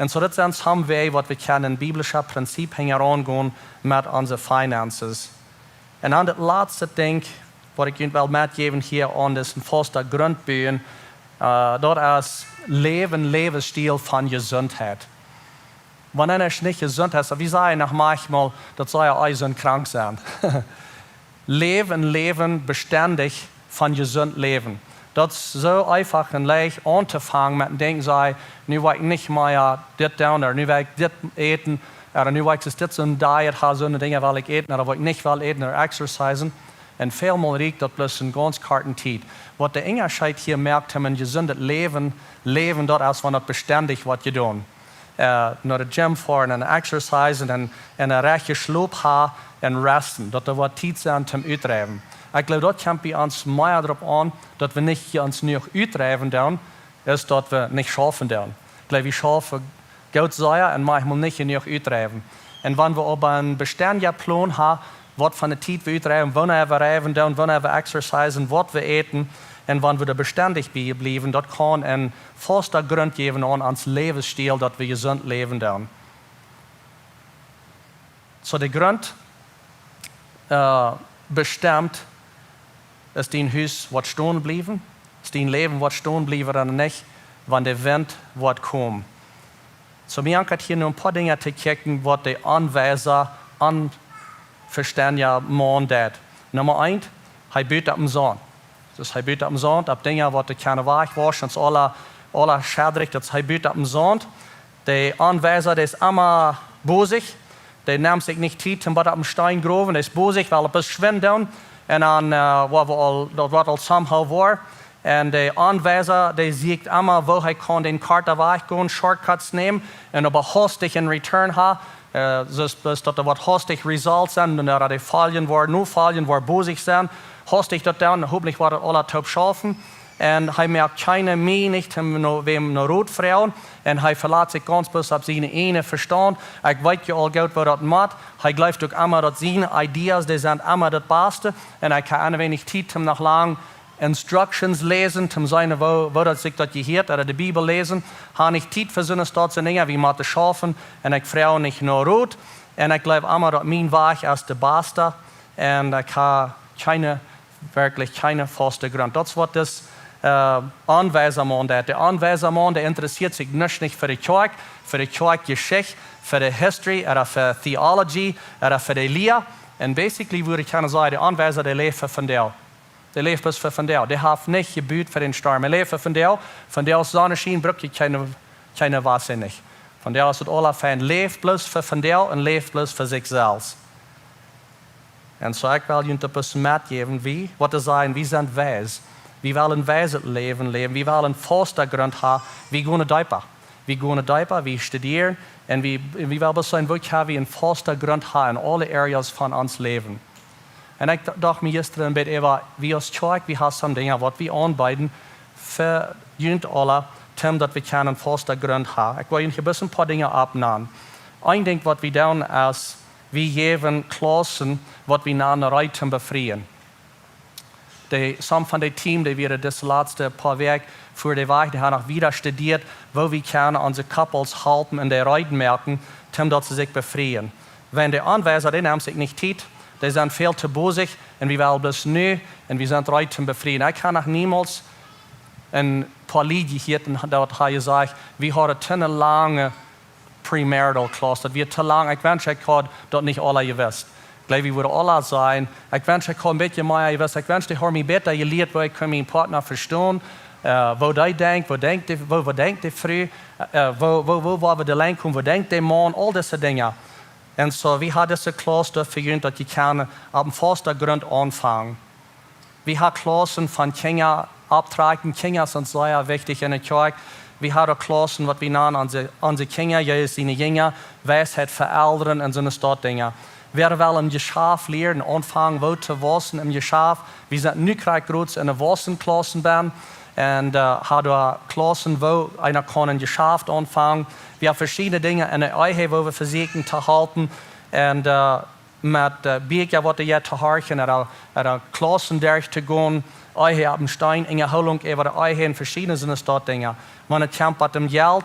Un soo, daut sent some Wäaj waut wie kjennen biblischa Prinzip hinjaraun gonen met onse Finances. Un dan daut latste Dinkj, waut ekj junt well metjäwen hia aun disen fausta Grunt buen, äh, daut es: Läw een Läwensstiel von Jesuntheit. Wan eena nich jesunt es, wie sajen noch maunchmol, daut saul eena eisern krank sennen. Läw een Läwen bestendich von jesunt läwen. Daut es soo eefach un leicht auntofangen met een Dinkj, saj: "Nu well ekj nich mea dit doonen, ooda nu well ekj dit äten, ooda nu well ekj dit, soon Diet haben, soone Dinja well ekj äten, ooda well ekj nich well äten, ooda exercisen." Un välmol rieekjt daut bloos eene gaunz korte Tiet. Waut de Unjascheet hia moakt, om een jesundet Läwen läwen, daut es, wan daut bestendich woat jedonen. Äh, no de gym foaren un exercisen un, un een rajchten Schlop haben un resten, daut doa woat Tiet sennen toom utdreiwen. Ekj jleew, daut kjemt bie ons mea doaropp aun, daut wie nich hia ons jenuach utdreiwen doonen, es daut wie nich schaufen doonen. Ekj jleew, wie schaufen goot sea un maunchmol nich jenuach utdreiwen. Un wan wie oba een bestendja Plon haben, waut fa eene Tiet wie utdreiwen, wanea wie dreiwen doonen, wanea wie exercisen, waut wie äten, un wan wie doa bestendich bie bliewen, daut kaun een fausta Grunt jäwen aun ons Läwensstiel, daut wie jesunt läwen doonen. Soo, de Grunt, äh, bestemt, es dien Hus woat stonen bliewen, es dien Läwen woat stonen bliewen ooda nich, wan de Wint woat komen. Soo, mie ankjat hia nu een poa Dinja to kjikjen, waut de Aunweisa, onvestendja Maun deit. Numma eent, hee but opp dän Saunt. Daut hee but opp dän Saunt, opp Dinja, waut de kjeene Wajch wauschen, daut es aula, aula schadrich, daut hee but opp dän Saunt. De Aunweisa, dee es emma bosich, dee nemt sikj nich Tiet, om waut opp dän Steen growen, dee es bosich, well bloos schwind doonen. Un dan, äh, woa wie aul, daut woat aul somehow woa. Un de Aunweisa, dee sieekjt emma, woo hee kaun dän korten Wajch gonen, shortcuts nämen, un oba haustich een Return haben, äh, soo, soo daut doa waut haustich Results sent, un doa dee foljen woaren, nu foljen woaren, bosich sennen, haustich daut doonen, hopentlich woat daut aula toop schaufen. Un hee moakt kjeene Mieej nich, om no, wäm no Rot froagen, un hee velat sikj gaunz bloos opp sienen eejnen Vestaunt. Ekj weet je aul goot, woo daut mott. Hee jleeft uk emma, daut siene Ideas, dee sent emma daut baste. Un hee haft een weinich Tiet, om noch lang instructions läsen, toom seenen, woo, woo daut sikj daut jehieet, ooda de Bibel läsen. Hab nich Tiet fa soone Staut Dinja, wie motten schaufen, un ekj froag nich no Rot, un ekj jleew emma, daut mien Wajch es de baste, un ekj hab kjeene, werkjlich kjeene fausta Grunt. Daut es waut dis, äh, Aunweisa Maun deit. De Aunweisa Maun, dee interessieet sikj nich, nich fa de Kjoakj, fa de Kjoakj Jeschicht, fa de history, ooda fa theology, ooda fa de Lia. Un basically, wudd ekj kjennen sajen, de Aunweisa, dee läft fa vondoag. Dee läft bloos fa vondoag. Dee haft nich jebut fa dän Storm. Hee läft fa vondoag. Vondoag es Sonneschien, bruck je kjeene, kjeene Wajch nich. Vondoag es daut aula fein. Läft bloos fa vondoag un läft bloos fa sikj selfst. Un soo, ekj well junt daut bloos metjäwen, wie, waut to sajen, wie sent weis. Wie wellen weis daut Läwen läwen. Wie wellen fausta Grunt haben. Wie gonen deepa. Wie gonen deepa, wie studieren. Un wie, wie wellen bloos seenen, woo kjenn wie een fausta Grunt haben en aule areas von ons Läwen. Un ekj d-, docht mie jistren een bät äwa, wie aus Kjoakj, wie haben soone Dinja, waut wie aunbeeden, fa junt aula, toom daut wie kjennen fausta Grunt haben. Ekj well junt hia bloos een poa Dinja oppnanen. Een Dinkj, waut wie doonen, es, wie jäwen Klaussen, waut wie nanen Reed toom befrieen. De, some von de Team, dee wieren dise latste poa Wäakj ver de Wajch, dee haben noch wieda studieet, woo wie kjennen onse couples halpen un dee reed moaken, toom daut see sikj befrieen. Wan de Aunweisa, dee nemt sikj nich Tiet, dee sent väl too bosich, un wie wellen bloos nu, un wie sent reed toom befrieen. Ekj hab noch niemols een poa Lied jehieet, un daut haud jesajcht, wie hauden too ne lange premarital clause, daut wia too lang. Ekj wensch, ekj haud daut nich aula jewist. Ekj jleew, wie wudden aula sajen, ekj wensch, ekj haud een bät mea jewist. Ekj wensch, ekj haud mie bäta jelieet, woo ekj kunn mienen Partner vestonen, äh, woo dee denkjt, woo denkjt dee, woo, woo denkjt dee Fru, äh, woo, woo, woo woa wie de Lien komen, woo denkjt dee Maun, aul dise Dinja. Un soo, wie haben dise clause doafäa jehaut, daut jie kjennen opp een fausta Grunt aunfangen. Wie haben Klaussen von Kjinja opptrakjen. Kjinja sent sea wichtich enne Kjoakj. Wie haben Klaussen, waut wie nanen onse, onse Kjinja, Jesus siene Jinja, Weisheit fa Elren un soone Staut Dinja. Wäa well em Jeschaft lieren, aunfangen, woo to wausen em Jeschaft. Wie sent nu krakjt krakjt enne Wausenklaussen benne. Un, äh, haben doa Klaussen, woo eena kaun em Jeschaft aunfangen. Wie haben veschiedne Dinja enne Ehe, woo wie vesieekjen to halpen. Un, äh, met, äh, Bieekja, waut jie to horchen, ooda, ooda Klaussen derch to gonen, Ehe opp een Steen, Unjahoolunk äwa de Ehe un veschiedne soone Staut Dinja. Wan et kjemt bat em Jelt,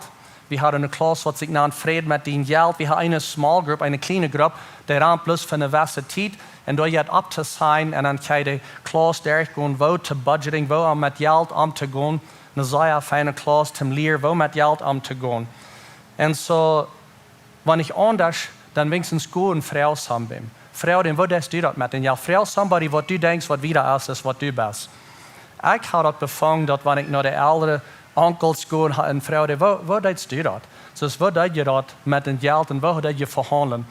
wie haben eene Klauss, waut sikj nant Fräd met dien Jelt. Wie haben eene small group, eene kjliene Grupp, dee rant bloos fa eene jewesse Tiet. Un doa jeit opp to sennen un dan kjenn jie de Klauss derchgonen, woo to budgeting, woo om met Jelt omtogonen. Eene sea feine Klauss toom lieren, woo met Jelt omtogonen. Un soo, wan nich aundasch, dan weens go un froag somebody. Froag dän, woo deist du daut met dän? Jo, froag somebody, waut du denkjst, waut wieda es, es waut du best. Ekj haud daut befungen, daut wan ekj no de eldre Onkels jinkj, ha-, un froagd: "Woo, woo deedst du daut? Soo, woo deed jie daut met daut Jelt un woo deed jie vehaundlen?"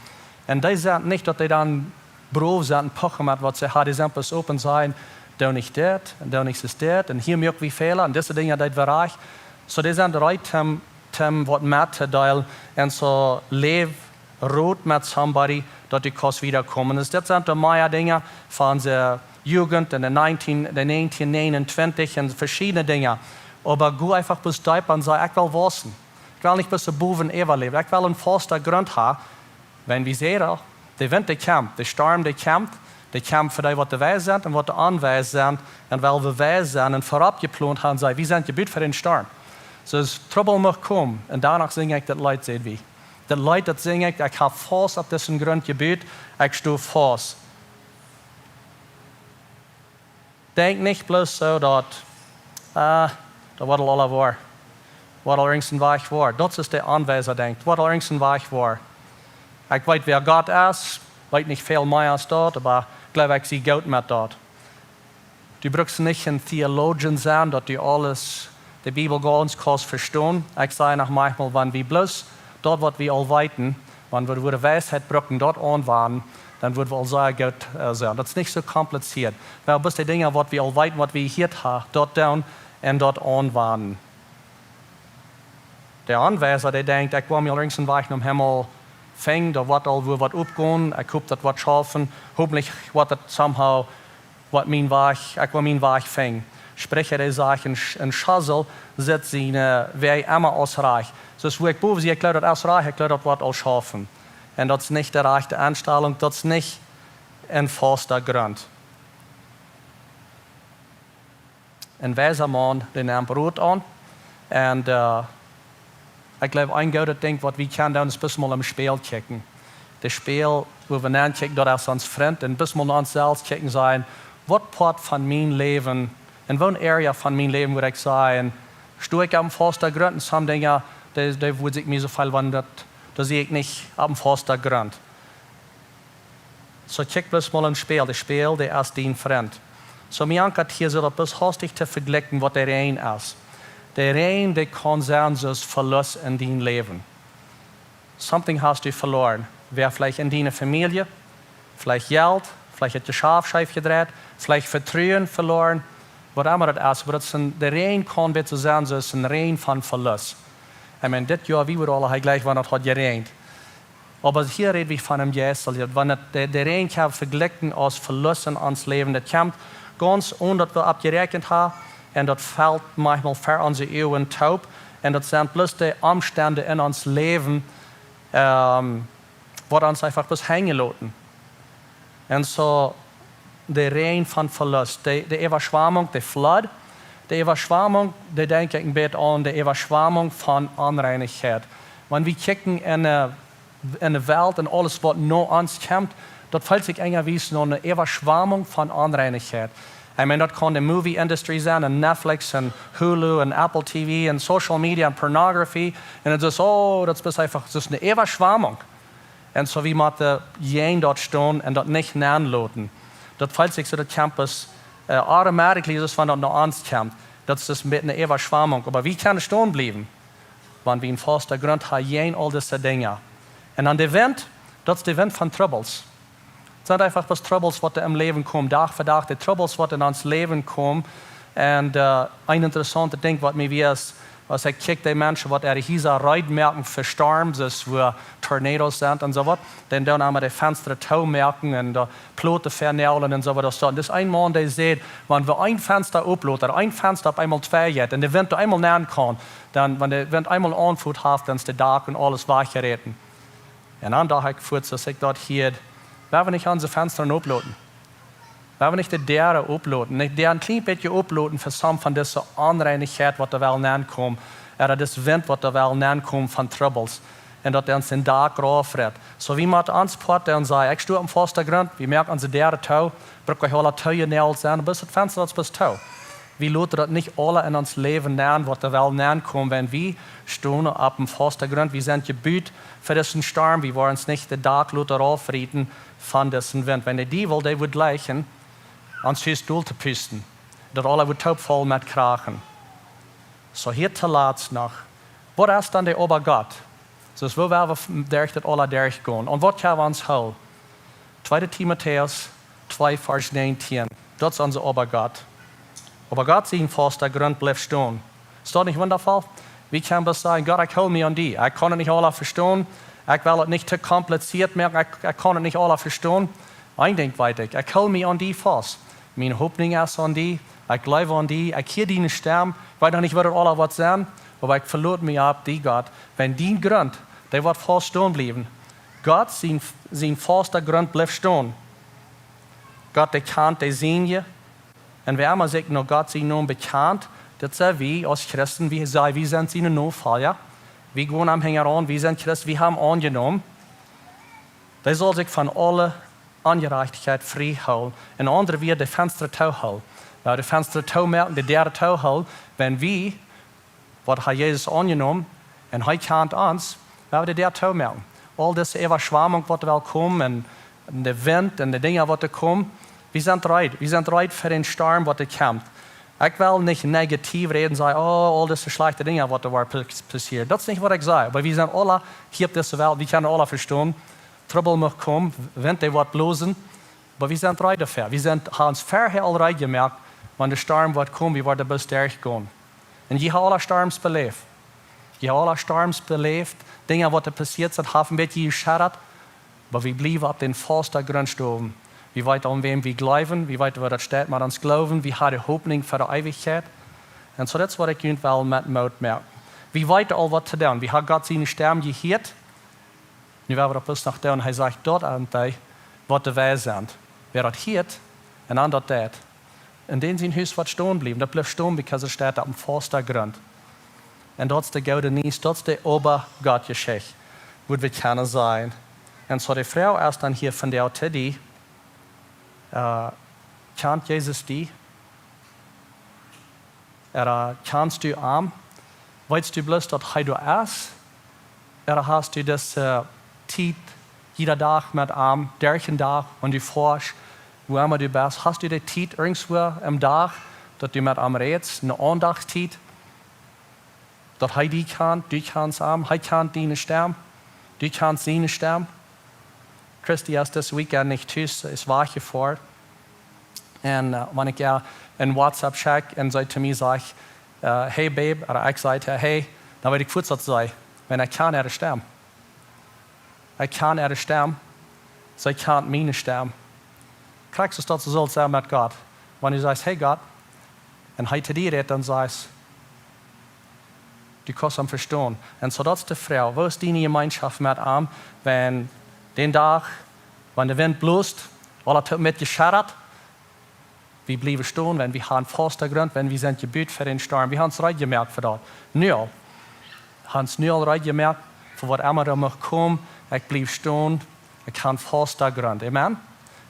Un dee säden nich, daut dee dan brow sent un puchen met waut see hauden. Dee sent bloos open, säden: "Doo nich dit, un doo nich dit, un hia moak wie Fäla, un dise Dinja deed wie rajcht." Soo, dee sent reed, Tim, Tim waut mettodeelen, un soo läw Rot met somebody, daut du kaust wiedakomen. Daut sent de mea Dinja von de Jugend en de negentien, de negentien negenentwintich un veschiedne Dinja. Oba go eefach bloos deep un saj: "Ekj well wausen. Ekj well nich bloos bowen äwaläwen. Ekj well een fausta Grunt haben." Wan wie seenen, de Wint, dee kjemt, de Storm, dee kjemt, dee kjemt fa dee, waut de weis sent un waut de onweis sent, un wiels wie weis sent un verut jeplont haben, saj wie, wie sent jebut fa dän Storm. Soo, Trubbel mott komen, un doano sinj ekj daut Leet, säd wie. Daut Leet, daut sinj ekj: "Ekj hab faust opp disen Grunt jebut, ekj sto faust." Denkj nich bloos soo daut, ah, daut woat aul aula woaren. Woat aul irjent een Wajch woaren. Daut es de Onweisa denkjt. Woat aul irjent een Wajch woaren. Ekj weet, wäa Gott es, weet nich väl mea aus daut, oba ekj jleew, ekj sie goot met daut. Du brukst nich een Theologian sennen, daut du aules, de Bibel gaunz kaust vestonen. Ekj saj noch maunchmol, wan wie bloos daut, waut wie aul weeten, wan wie de Weisheit brucken, daut aunwenjen, dan woa wie aul sea goot, äh, sennen. Daut es nich soo kompliziert. Well, bloos de Dinja, waut wie aul weeten, waut wie jehieet haben, daut doonen un daut aunwenjen. De Onweisa, dee denkjt: "Ekj woa mie irjent een Wajch nom Himmel finjen, doa woat aul woa waut oppkomen, ekj hop, daut woat schaufen, hopentlich woat daut somehow, woat mien Wajch, ekj woa mien Wajch finjen." Spricha, dee sajcht: "Een Sch-, een Schosel sitt siene, äh, Wäaj emma aus rajcht." Soo, woo ekj bowen sie, ekj jleew, daut es rajcht, ekj jleew, daut woat aul schaufen. Un daut es nich de rajchte Enstalunk, daut es nich een fausta Grunt. Een weisa Maun, dee nemt Rot aun. Un, äh, ekj jleew, een goodet Dinkj, waut wie kjennen doonen, es bloos mol em Spieejel kjikjen. De Spieejel, wua wie nenkjikjen, daut es ons Frint. Un bloos mol no ons selfst kjikjen, sajen: "Waut Poat von mien Läwen, en waut Area von mien Läwen wudd ekj sajen, sto ekj aum fausten Grunt?" Un some Dinja, dee, dee wudd ekj mie soo feelen, wan daut, doa sie ekj nich aum fausten Grunt. Soo, kjikj bloos mol em Spieejel. De Spieejel, dee es dien Frint. Soo, mie jankat hia soo, daut bloos hastich to vejlikjen, waut de Räajen es. De Räajen, dee kaun sennen soo aus Veloss en dien Läwen. Something hast du veloaren. Wäa veleicht en diene Famielje, veleicht Jelt, veleicht haft de Schauf scheef jedreit, veleicht Vetruen veloaren, waut emma daut es, oba daut es een, de Räajen kaun bät soo sennen soo aus een Räajen von Veloss. Ekj meen, dit Joa, wie wieren aule hia jlikj, wan daut haud jeräajent. Oba hia räd wie von em Jeist, daut wan daut, de, de Räajen kjemt vejlikjen aus Veloss en ons Läwen. Daut kjemt gaunz onen daut wie oppjeräakjent haben, un daut felt maunchmol ver onse Uagen toop. Un daut sent bloos de Omstend en ons Läwen, ähm, waut ons eefach bloos henjen loten. Un soo, de Räajen von Veloss, de, de Äwaschwamunk, de Flood, de Äwaschwamunk, dee denkj ekj een bät aun de Äwaschwamunk von Onreinichkjeit. Wan wie kjikjen en, äh, en de Welt un aules, waut no ons kjemt, daut felt sikj enjawies no eene Äwaschwamunk von Onreinichkjeit. Ekj meen, daut kaun de movie industry sennen, un Netflix, un Hulu, un Apple T V, un social media, un pornography. Un daut es, oh, daut es eefach, daut es eene Äwaschwamunk. Un soo, wie motten jäajen daut stonen un daut nich nenloten. Daut felt sikj soo, daut kjemt bloos, äh, automatically, daut es, wan daut no ons kjemt. Daut es bloos een bät eene Äwaschwamunk. Oba wie kjennen stonen bliewen, wan wie een fausten Grunt haben jäajen aul dise Dinja. Un dan de Wint, daut es de Wint von Trubbels. Daut sent eefach bloos Trubbels, waut em Läwen komen, Dach fa Dach, de Trubbels, waut en ons Läwen komen. Un, äh, een interessauntet Dinkj, waut mie wia, es, aus ekj kjikj, de Menschen, waut äare Hiesa reed moaken fa Storms, soo aus wua Tornados sent un soo waut, dan doonen see emma de Fensta toomoaken un de Ploten venageln un soo waut. Daut es een Maun, dee sajcht, wan wie een Fensta oploten, een Fensta opp eemol twei jeit un de Wint doa eemol nenn kaun, dan, wan de Wint eemol Aunfoot haft, dan es daut Dak un aules wajchjereten. Un dan docht ekj fuaz, aus ekj daut hieed, woa wie nich onse Fensta oploten? Woa wie nich de Däaren oploten? Nich de Däaren een kjlien bät oploten fa some von dise Onreinichkjeit, waut doa well nenkomen, ooda dis Wint, waut doa well nenkomen von Trubbels. Un daut ons daut Dak raufritt. Soo, wie motten ons Poat doonen, sajen: "Ekj sto oppem fausten Grunt, wie moaken onse Däaren too, brukt nich aula toojenäajelt sennen, bloos daut Fensta, daut es bloos too." Wie loten daut nich aula en ons Läwen nenn, waut doa well nenkomen, wan wie stonen oppem fausten Grunt. Wie sent jebut fa disen Storm, wie woaren ons nich daut Dak loten raufrieten von disen Wint. Wan de Diewel, dee wudd jleichen, ons Hus dol to pusten, Daut aules woat toop voll met Krachen. Soo, hia toolatst noch. Waut es dan de Oba Gott? Soo, woo woa wie derch daut aules derchgonen? Un waut kjenn wie ons hoolen? Tweede Timotäus twee, Varsch näajentieen. Daut es onse Oba Gott. Oba Gott sien fausta Grunt blift stonen. Es daut nich wundaboa? Wie kjennen bloos sajen: Gott, ekj hool mie aun die. Ekj kaun daut nich aules vestonen. Ekj well daut nich too kompliziert moaken. Ekj, ekj kaun daut nich aules vestonen. Een Dinkj weet ekj: Ekj hool mie aun die faust. Miene Hopninj es aun die. Ekj jleew aun die. Ekj hia diene Stemm. Ekj weet noch nich, waut daut aules woat sennen, oba ekj veloot mie opp die, Gott. Wan dien Grunt, dee woat faust stonen bliewen. Gott sien, sien fausta Grunt blift stonen. Gott, dee kjant de Sienje. Un wäa emma sikj no Gott sienen Nomen bekjant, daut sent wie aus Christen, wie sajen, wie sent siene Nofolja. Wie gonen am hinjaraun, wie sent Christen, wie haben am aunjenomen. Dee saul sikj von aule Onjerajchtichkjeit frie hoolen. En aundre Wieed, de Fensta toohoolen. Woo de Fensta toomoaken, de Däa toohoolen, wan wie, waut haben Jesus aunjenomen, un hee kjant ons, woo wie de Däa toomoaken. Aul dise Äwaschwamunk, waut woat komen, un de Wint un de Dinja, waut komen, wie sent reed. Wie sent reed fa dän Storm, waut kjemt. Ekj well nich negativ räden, sajen: Oh, aul dise schlajchte Dinja, waut woaren passieren. Daut es nich, waut ekj saj. Oba wie sent aule hia opp dise Welt, wie kjennen aule vestonen, Trubbel mucht komen, Wint, dee woat blosen. Oba wie sent reed doafäa. Wie sent, haben ons verhäa aul reed jemoakt, wan de Storm woat komen, wie woaren bloos derchgonen. Un jie haben aule Storms beläft. Jie haben aule Storms beläft. Dinja, waut passieet sent, haben een bät jeschaudat. Oba wie bliewen opp dän fausta Grunt stonen. Wie weeten, aun wäm wie jleewen. Wie weeten, woo daut steit met ons Gloowen. Wie haben de Hopninj fa de Eewichkjeit. Un soo, daut es, waut ekj junt well met Moot moaken. Wie weeten aul, waut to doonen. Wie haben Gott siene Stemm jehieet. Nu woa wie daut bloos noch doonen. Hee sajcht: Daut aun dee, waut de Weis sent. Wäa daut hieet un aun daut deit, en dän sien Hus woat stonen bliewen. Daut blift stonen, because et steit opp een fausta Grunt. Un daut es de goode Niees, daut es de Oba Gott Jeschicht, waut wie kjennen seenen. Un soo, de Froag es dan hia vondoag to die: Äh, kjant Jesus die? Ooda kjanst du am? Weetst du bloos, daut hee doa es? Ooda hast du dise, äh, Tiet, jieda Dach met am, derch dän Dach, wan du foascht, wua emma du best, hast du de Tiet irjentwua aum Dach, daut du met am rätst, eene Aundachtstiet, daut hee die kjant, du kjanst am, hee kjant diene Stemm, du kjanst siene Stemm? Christy es dit Weekend nich tus, es wajchjefoaren. Un, äh, wan ekj äa een WhatsApp schekj un see to mie sajcht, äh: "Hey Babe", ooda ekj saj to äa: "Hey", dan weet ekj fuaz, daut see, wan ekj kjan äare Stemm. Ekj kjan äare Stemm, see kjant miene Stemm. Krakjt soo aus daut sull sennen met Gott. Wan du sajchst: "Hey Gott", un hee to die rät, dan sajchst, du kaust am vestonen. Un soo, daut es de Froag: Woo es diene Jemeenschoft met am, wan dän Dach, wan de Wint blost, aula toop met jeschaudat, wie bliewen stonen, wan wie haben fausta Grunt, wan wie sent jebut fa dän Storm. Wie haben ons reed jemoakt fa daut. Nu aul. Haben ons nu aul reed jemoakt fa waut emma doa mucht komen. Ekj bliew stonen. Ekj hab fausta Grunt. Amen?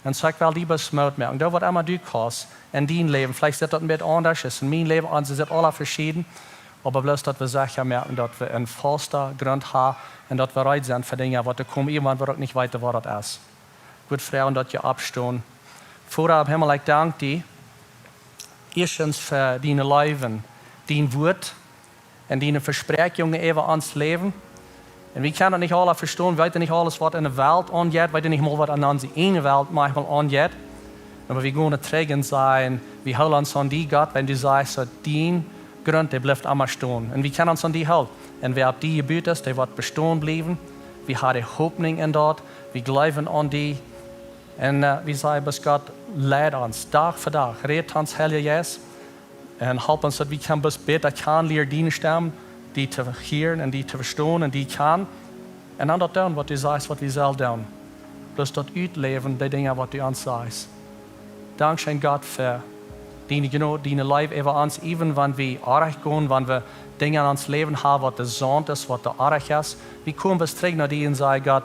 Un soo, ekj well die bloos Moot moaken. Doo waut emma du kaust en dien Läwen. Veleicht sitt daut een bät aundasch, es en mien Läwen, aundre sitt aula veschieden. Oba bloos, daut wie secha moaken, daut wie een fausta Grunt haben un daut wie reed sent fa Dinja, waut doa komen, wan wie uk nich weeten, waut daut es. Ekj wudd froagen, daut jie oppstonen. Voda em Himmel, ekj dank die ieeschtens fa diene Leew, dien Wuat un diene Vespräakjungen äwa ons Läwen. Un wie kjennen daut nich aula vestonen, wie weeten nich aules, waut en de Welt aunjeit, wie weeten nich mol, waut en onse ieejne Welt maunchmol aunjeit. Oba wie gonen trigj un sajen, wie hoolen ons aun die, Gott, wan du sajchst, daut dien Grunt, dee blift emma stonen. Un wie kjennen ons aun die hoolen. Un wäa opp die jebut es, dee woat bestonen bliewen. Wie haben Hopninj en daut. Wie jleewen aun die. Un, äh, wie sajen bloos: Gott, leid ons Dach fa Dach. Rät ons, Heilja Jeist. Un help ons, daut wie kjennen bloos bäta kjanen lieren diene Stemm, die to hieren un die to vestonen un die kjanen. Un dan daut doonen, waut du sajchst, waut wie sellen doonen. Bloos daut utläwen, dee Dinja, waut du ons sajchst. Dankscheen, Gott, fa diene Jnod, diene Leew äwa ons, even wan wie oajch gonen, wan wie Dinja en ons Läwen haben, waut de Saunt es, waut de oajch es. Wie komen bloos trigj no die un sajen: Gott,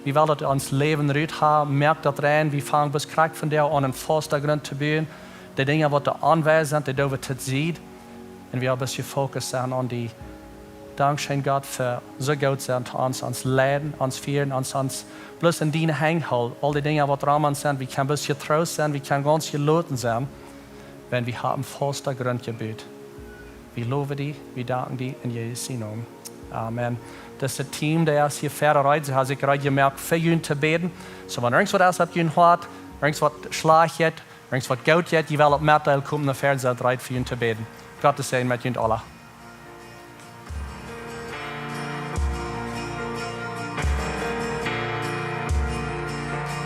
wie wellen daut ons Läwen rut haben, moak daut rein, wie fangen bloos krakjt vondoag aun, een fausta Grunt to buen. Dee Dinja, waut doa aunwesent sent, dee doo wie to Sied. Un wie haben bloos jefokust sennen aun die. Dankscheen, Gott, fa soo goot sennen to ons, ons leiden, ons fieren, ons, ons bloos en diene Henj hoolen. Aul dee Dinja, waut rom ons sent, wie kjennen bloos jetroost sennen, wie kjennen gaunz jeloten sennen. Wan wie haben fausta Grunt jebut. Wie lowen die, wie danken die en Jesus sienen Nomen. Amen. Daut Team, dee es hia ver reed, see haben sikj reed jemoakt fa junt to bäden. Soo, wan irjentwaut es opp jun Hoat, irjentwaut schlajcht jeit, irjentwaut goot jeit, jie wellen opp Metdeel komen, dan ver, sent reed fa junt to bäden. Gott sie met junt aula.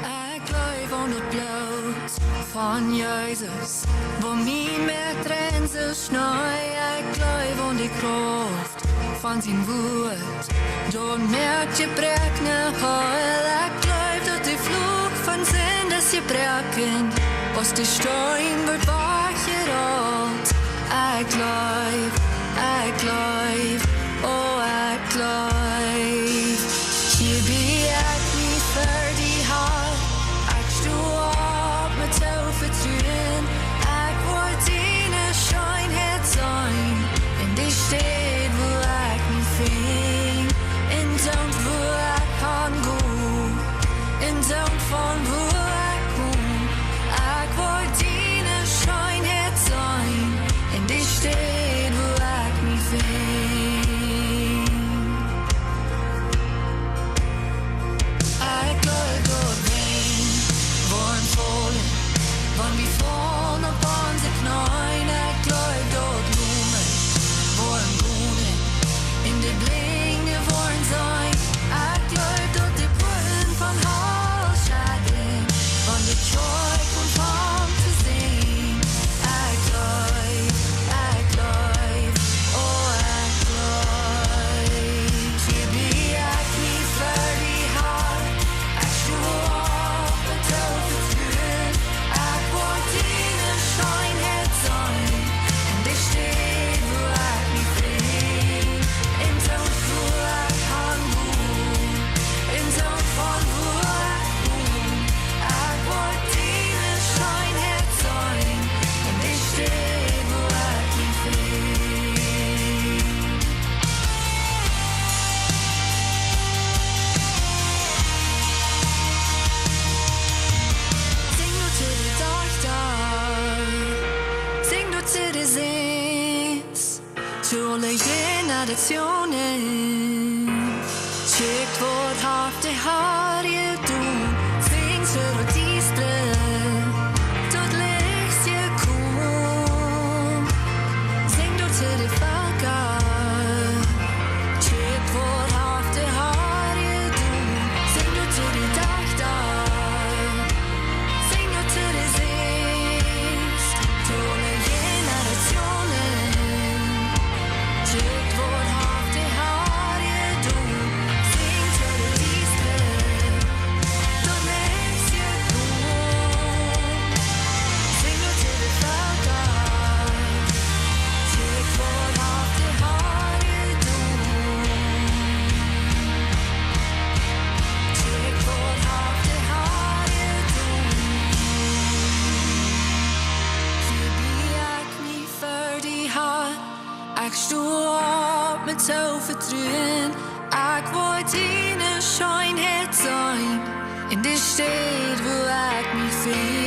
Ekj jleew aun daut Bloot von Jesus, waut mie mea rein aus Schnee. Ekj jleew aun de Krauft von sien Wuat, daut moakt Jebroakne heel. Ekj jleew, daut de Fluch von Sind es jebroaken, aus de Steen woat wajchjerollt. Ekj jleew, ekj jleew, o, ekj jleew. Hia sie ekj nu ver die, Har. Ekj sto opp met too vetruen. Ekj woa diene Scheenheit seenen en de Städ, wua ekj mie befink, un doa, wua ekj hango, un doa, von wua ekj kom. Ekj woa diene Scheenheit seenen en de Städ, wua ekj mie befink. Ekj jleew, daut Welt woat faulen, wan wie faulen opp onse Kjneeen. Ekj jleew, daut Blumen woaren blomen un de Blinje woaren seenen. Ekj jleew, daut de Puaten von Hal schieden, wan de Kjoakj aunfangt to sinjen. Ekj jleew, ekj jleew, o, ekj jleew. Hia sie ekj nu ver die, Har. Ekj sto opp met too vetruen. Ekj woa diene Scheenheit seenen en de Städ, wua ekj mie befink, un doa, wua ekj hango, un doa, von wua ekj kom. Ekj woa diene Scheenheit seenen en de Städ, wua ekj mie befink. Sinj nu to de Dochta, sinj nu to de Sän, to aule Jenerazionen. Kjikj, waut haft de Har jedonen? Sinj to daut Diestre, daut Licht es jekomen. Sinj nu to de Velkja, kjikj, waut haft de Har jedonen? Sinj nu to de Dochta, sinj nu to de Sän, to aule Jenerazionen. Kjikj, waut haft de Har jedonen? Sinj to daut Diestre, daut Licht es jekomen. Sinj nu to de Velkja, kjikj, waut haft de Har jedonen? Kjikj, waut haft de Har jedonen? Hia sie ekj nu ver die, Har. Ekj sto opp met too vetruen. Ekj woa diene Scheenheit seenen en de Städ, wua ekj mie befink.